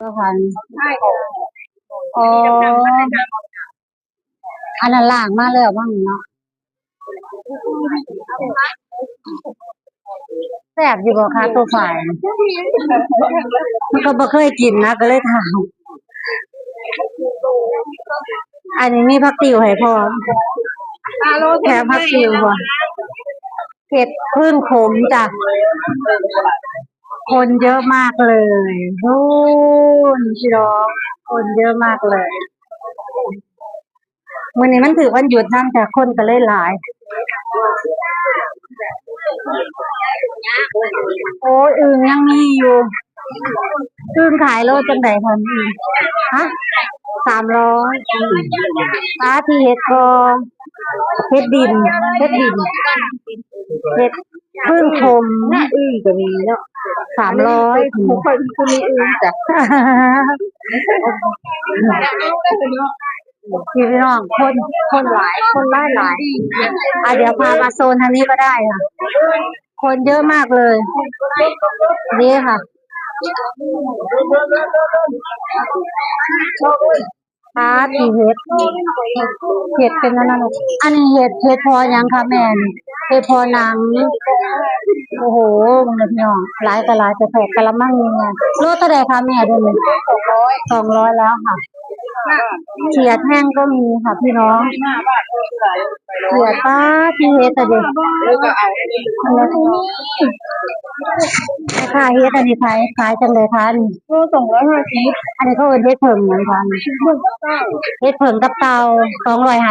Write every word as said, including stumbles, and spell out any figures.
ก็พันอ๋อ อันนั้นล้างมาแล้วมั้งเนาะ แซ่บอยู่บ่คะ ตัวฝ่าย มันก็บ่เคยกินนะ ก็เลยถาม อันนี้มีผักติ๋วให้พร้อม แถมผักติ๋วบ่ เห็ดผึ้งขมจ้ะ คนเยอะมากเลย นู่นพี่น้อง คนเยอะมากเลย มื้อนี้มันถือวันหยุดนำจ้ะ คนก็เลยหลาย โอ้ย อึ่งยังมีอยู่ อึ่งขายโลจังใดคะ อึ่ง ฮะ สามร้อย ปลาที่เห็ดกอ เห็ดดิน เห็ดดิน เห็ดผึ้งขม อึ่งก็มีเนาะ สามร้อย บ่ค่อย คือมีอึ่งจ้ะ พี่น้อง คน คนหลาย คนหลายหลาย อ่ะ เดี๋ยวพามาโซนทางนี้ก็ได้ค่ะ คนเยอะมากเลย นี่ค่ะ ปลาที่เห็ด เห็ดเป็นอันนั้น อันนี้เห็ด เห็ดเพาะหยังคะแม่นี่ เห็ดเพาะหนัง โอ้โห เบิ่งเด้อพี่น้อง หลายต่อหลาย แต่แถกกะละมังนี่ไง โลเท่าใดคะแม่เดี๋ยวนี้ สองร้อย สองร้อยแล้วค่ะ เขียดแห้งก็มีค่ะพี่น้อง เขียด ปลาที่เห็ดอะเด็ก ค่ะ เห็ดอันนี้ขาย ขายจังใดคะนี่ โลสองร้อยห้าสิบ อันนี้เขาเอิ้นเห็ดเผิ่งเหมือนกัน เห็ดเผิ่งกับเต่า สองร้อยห้าสิบ